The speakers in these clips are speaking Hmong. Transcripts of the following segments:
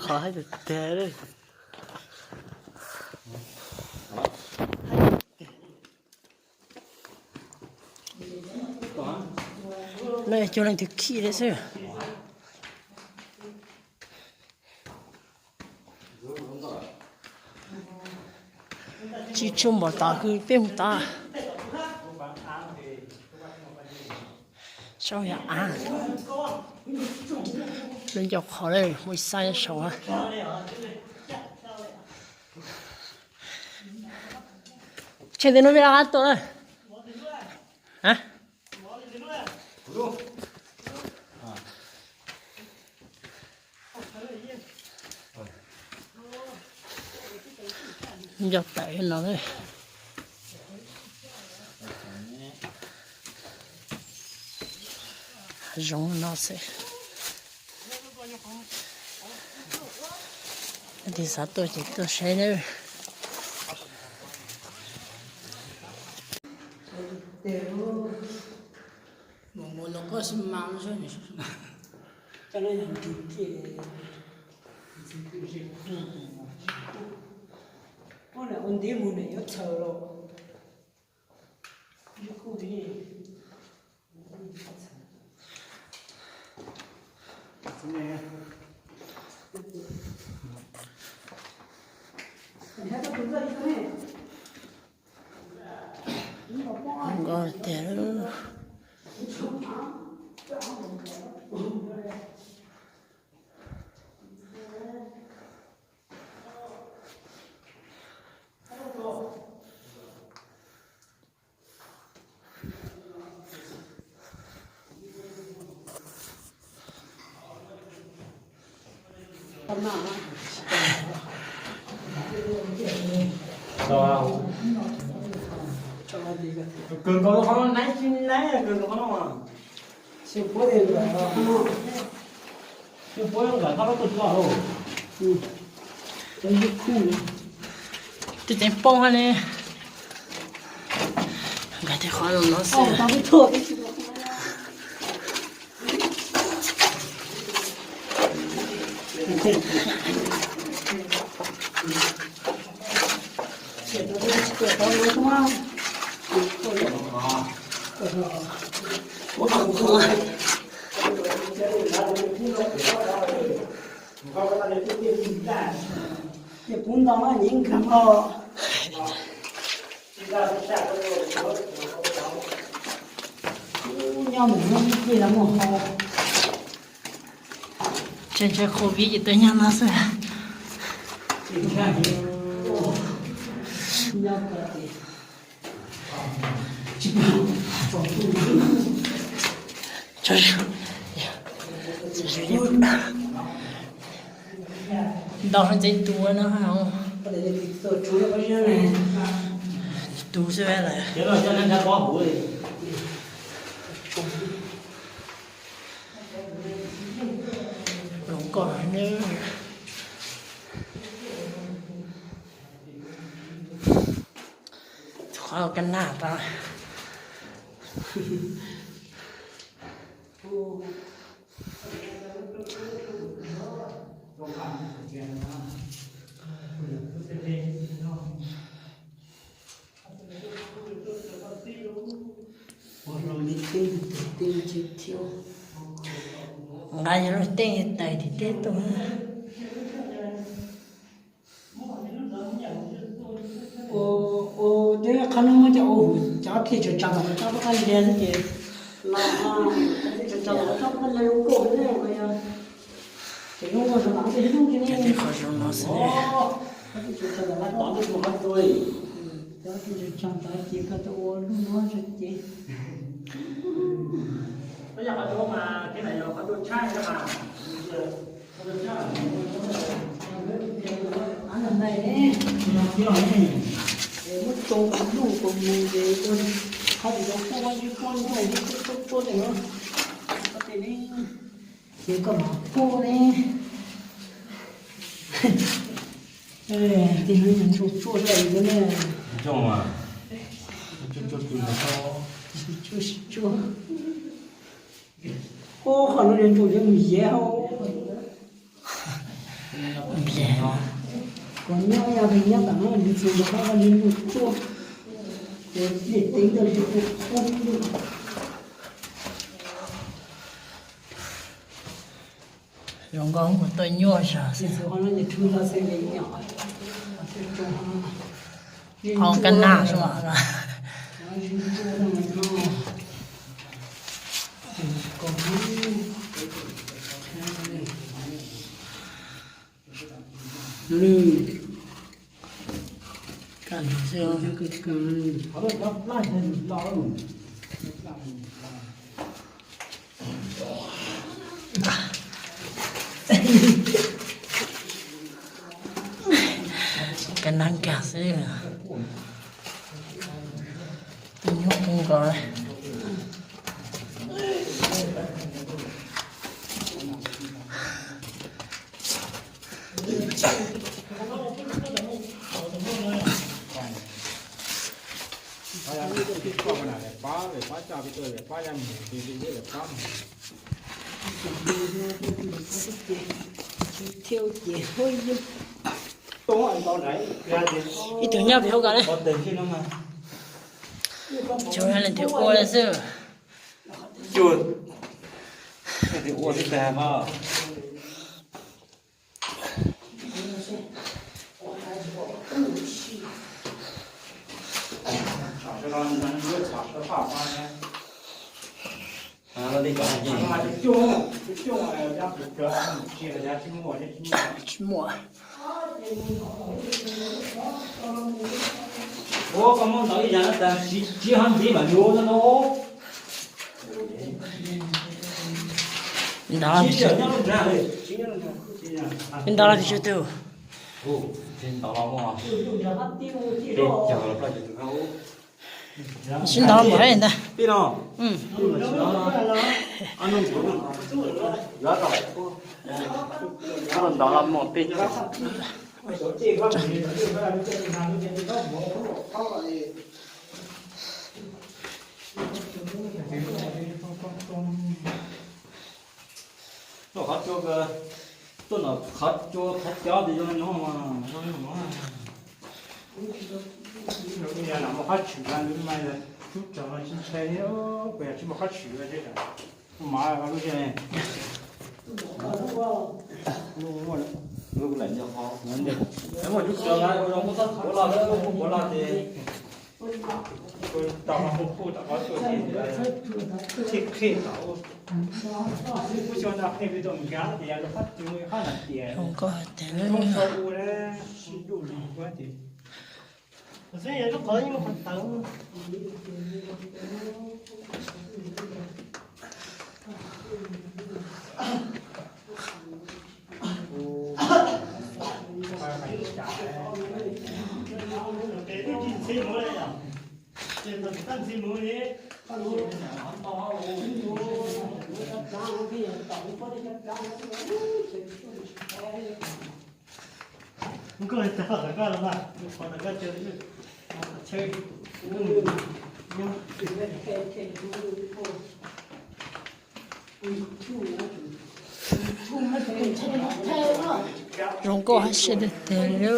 Qhov hais tiag tiag li. No yog cov leej twg khij li xwb. Tsis tshua npaum tod, kwv peb mus tod. Saum yog av, lub ncauj qhov lawm, muaj ib sab nyob saum. Tshem tes no, vij laj qab tuaj na. Nco tawm no, zoo no xwb. Tig xav tuaj ces tuaj saib nawb. Mus mus los koj xi mas, coj lawv yog nrug kiag. Ua ntiv mus nws yuav txhaws los. Nkauj tiag. Kawg nkaus qhov no, naiv tsis naiv, kawg nkaus qhov no. Twb teev poob ne. Nkag tej qhov no xwb. Ces kuv nto nyiv nkag os. Nyob mus nyob ib pliag los mus hau. Ntshe ntshe covid ces tuaj nyob no xwb. Nyob ko ces Ntau ntxeev tus no. Tus xwb lawm. Hluas nkauj ne. Qhov ka nag tau. Nqa yog lub teeb tais tim teb tuaj. Ua, ua, twb qhov no muab cov ua hum cov thiaj tsaws tsaws los tsob pab qab liag xwb ces los, thiaj tsaws tsaws los tsob pab qab liag zoo nkauj ne, yog ces zoo nkauj zoo mam tej hnub li ne. Qhov zoo no xwb ne. Cov thiaj tsaws tsaws los tsob pab qab liag, cov thiaj tsaws tsaws tod ces koj tuaj ua lub no ces. Muab tsoo kuv luj kuv mus ces ua qhov tim zoo puab ib puab nyob ib puab puab puab li no. Ces koj mam puab ne. Tej no yog ntsuag tsuaj zoj li ne. Ntsuag tsuaj tsuaj. Ub, qhov no nws ntsaum ces mus ziab hauv. Kom nyob ya nyob tam no nws txog nrog qhov no nws mus tuaj, ces liaj teeb ntawd nws ua qub. Zoo nkauj mus tuaj nyuaj zog xwb. Hau kab nag xwb. Kab nag kawg xwb. Nyuaj kawg nkaus. Ib tug nyob pem hauv ko ne. Tsuas leej twg ua xwb. Ua xwb tag mas. Tsis muaj. Ua koj muab ntau ib yam no tas siv tsis ho ntxiv mam yuav no no. Ntau, ntau los pes tsawg tus? Sib ntau mus ntag. Ntau los mus tej. Tuaj qhov cua, tuaj nram qhov cua qhov cov tias zoo nyob mas zoo nyob mas. Muaj qhov tshwm mas nws mas tub rog no tsis ntshai li, kuv yog tsis muaj qhov tshwm li. Mas lub lub lawm nyob qhov muaj tub rog mas zoo muaj txob puav loj, muaj puav loj ces tau hu hu tom qhov tuaj ces thiaj qhij tau. Kuv xyov nta qhij pem tau nkag tias rau qhov twg qhov nram tias zoo nkauj hais tias lub sau u na, sib ntuj li kuv tias. Xwb yog lub qhov yeej muaj qhov tawv. Nkauj tag tom koj los mas, qhov tom koj ces Zoo nkauj hais tias tiag tiag li.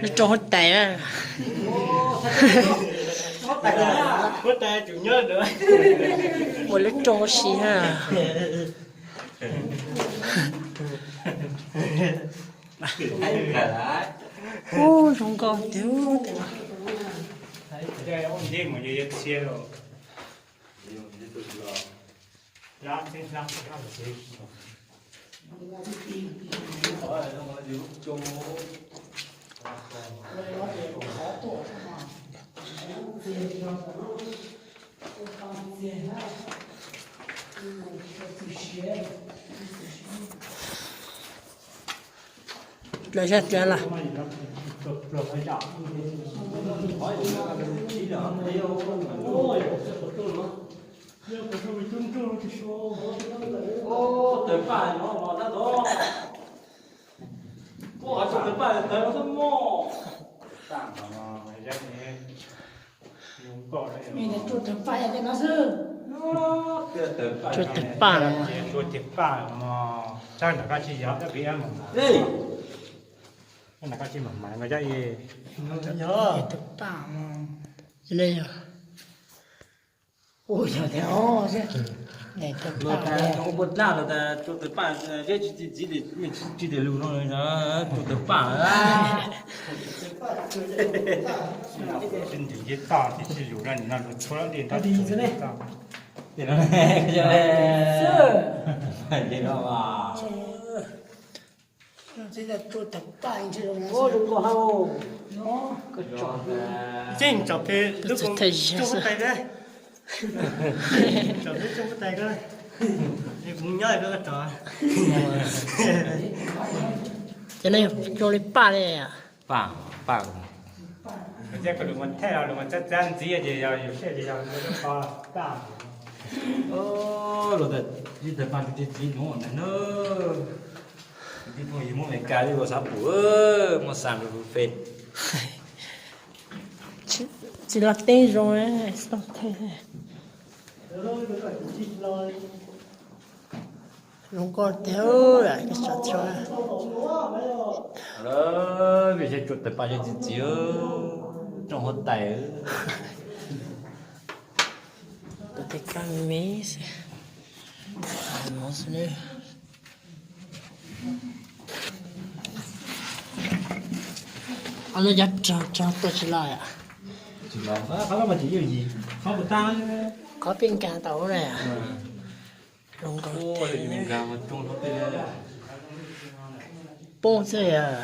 Lub roob huab tais, ua lub roob huab si na. Ub, zoo nkauj tiag tiag. Dlawg zaj dlawg lawm. Tawg paj no los tab tom. Kuv qhov tawg paj tawg no xwb mog. Tsuas tawg paj, tsuas tawg paj, tsuas tawg paj mog. Tag nrho koj tsis yog, koj tsis mam mas no, tsuas tawg paj mog. Ua yog tias, tsuas tawg paj, ua dlaj los tas tsuas tawg paj, tsis tias lus no, tsuas tawg paj. Tsis ntim nce toj ces tsis lus no, nim no luag tshuab dej nrog toj. Tseem tsom pem lub koom tsooj huab tais, tsom pem tsooj huab tais ko, kuv nyob ko tsom. Ces no yog zoo li paj li. Paj, paj. Thiab koj lus mas thaij los lus mas txab txab ntxiv ces yog yus siab ces yog lub qhov paj. Los tas ib tag paj tsis txiv nuav ntag na. Tib phooj ywg Hmoob Amelikas li ua xav pum, muaj xav lus fe. Tsis los teeb zoo, tsis los teeb. Zoo nkauj tiag, koj saib tso. Vim seb tsuas tawg paj tsis txiv, tsooj huab tais. Tus tej kab me xwb. Mus xwb nawb. Ob lub cov rog rog tuaj tsis los yom? Qhov peb nkag tau na. Zoo nkauj tiag. Poob xwb yog.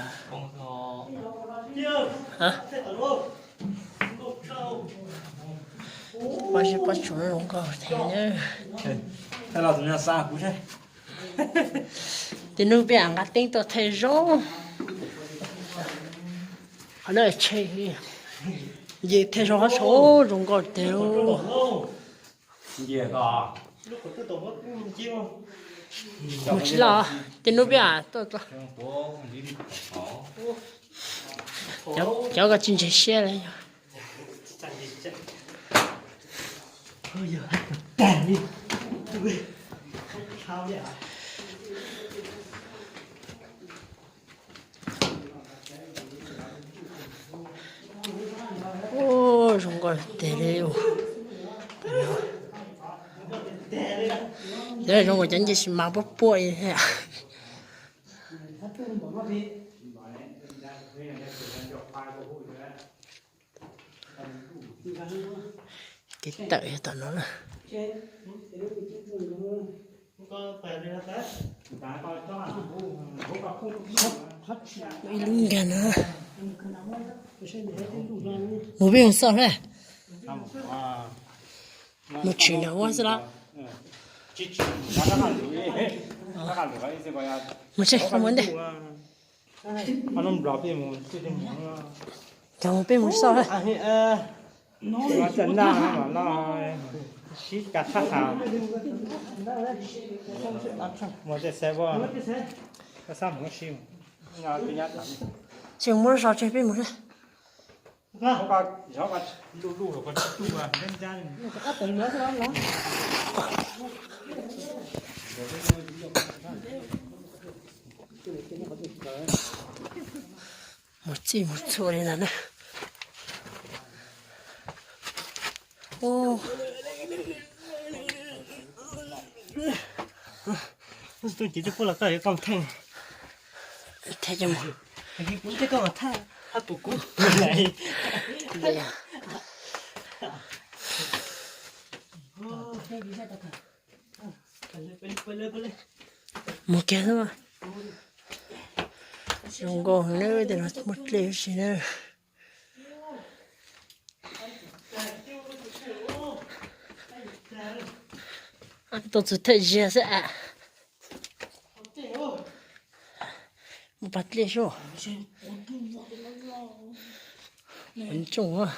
Pob zeb pob tsuas zoo nkauj tiag. Tej nub peb nqa teeb tuaj thaij zoo. Qhov no tshe, nce thaij zoo qhov saud zoo nkauj tiag. Mus tsis los, tej nub peb tuaj, cov ko tsis ntseg siab li. Zoo nkauj tiag li. Lawv zoo nkaus cov nce sis mas puab puab li thiab. Kev tawm yog tom no na. Ib lub nkag no. Mus peb mus xauj na. Mus tshwm nram ua xwb los? Mus tsev, mus ntej. Cov peb mus xauj. Tsis muab zog tseg peb mus na. Mus txij mus txhua li ntawd na. Tus cev coj puab los koj yuav koj theej. Thiab coj mus. Kuv thiab koj mas thaj, thaj tus kuv. Mus kiag xwb. Zoo nkauj heev na, tej no muaj dlej ua si na. Tuaj txog thaj ziag xwb a. Mus pas dlej sub. Ntsooj.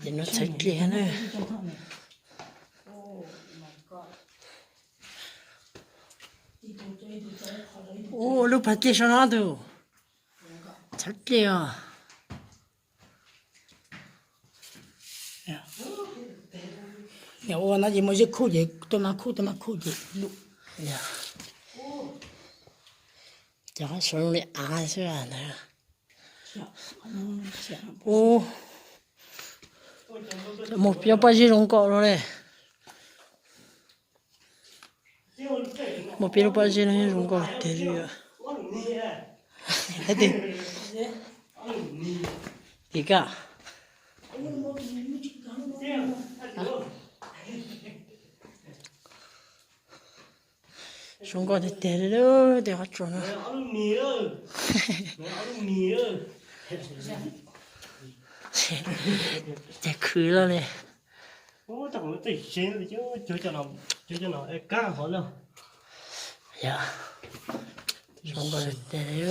Ces no txhawv dlej na. Ua lub pas dlej sub no tus. Txhob dlej os. Niam ua no ces muaj zeb khuj ces tuaj mas khuj, tuaj mas khuj ces lub. Cov qab suav zoo li av xwb ntag. Ub, muaj peb lub pob zeb zoo nkauj no ne. Muaj peb lub pob zeb no zoo nkauj tiag li. Hais tias, tim kaj. Zoo nkauj tiag tiag li lub tej qhov tsua no. Ces khwv lawm ne. Yog, zoo nkauj tiag tiag li,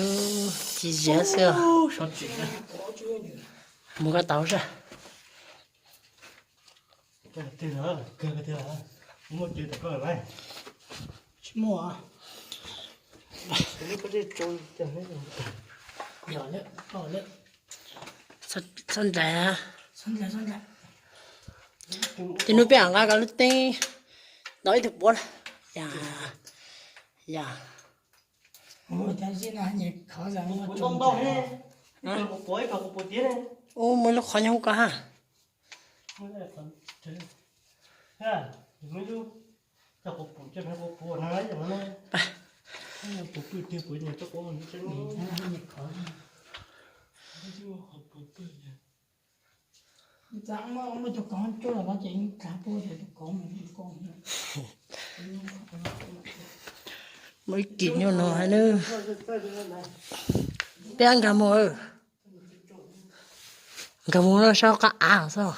tsis ziab xwb. Mus koj tau sab. Tsis muaj. Txhob nraiv na. Tej hnub peb nqa koj lub teeb ntau ib tug puav. Yog, yog. Ub, muaj lub qhov nyob hauv ko ha. Muaj ib kis nyuj no hab nawb. Peb nkag mus, nkag mus no sab qab av xwb.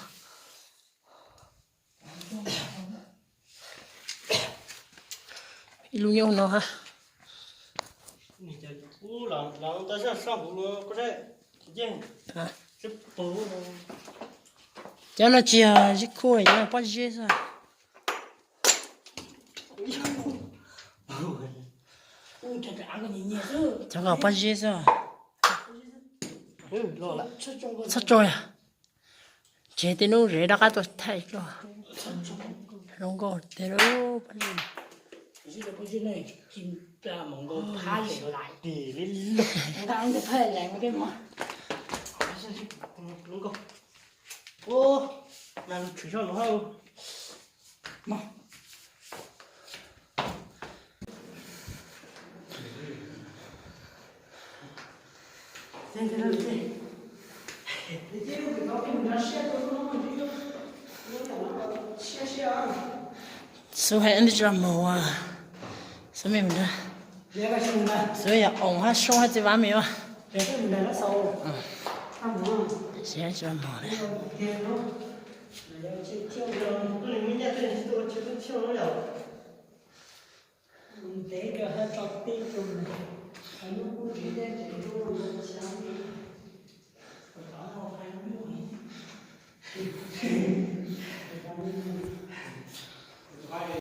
Ib lub nyuj no hab. Cov no tsis yog zeb khuj, cov no pob zeb xwb. Cov no pob zeb xwb. Txhob tso, tsev tej hnub zem rov qab tuaj thaij tso. Zoo nkauj tiag lub pob zeb. Xub hais ntej tsis tau moog, xub me, xub yog oos hab soob hab txiv vaab me ua.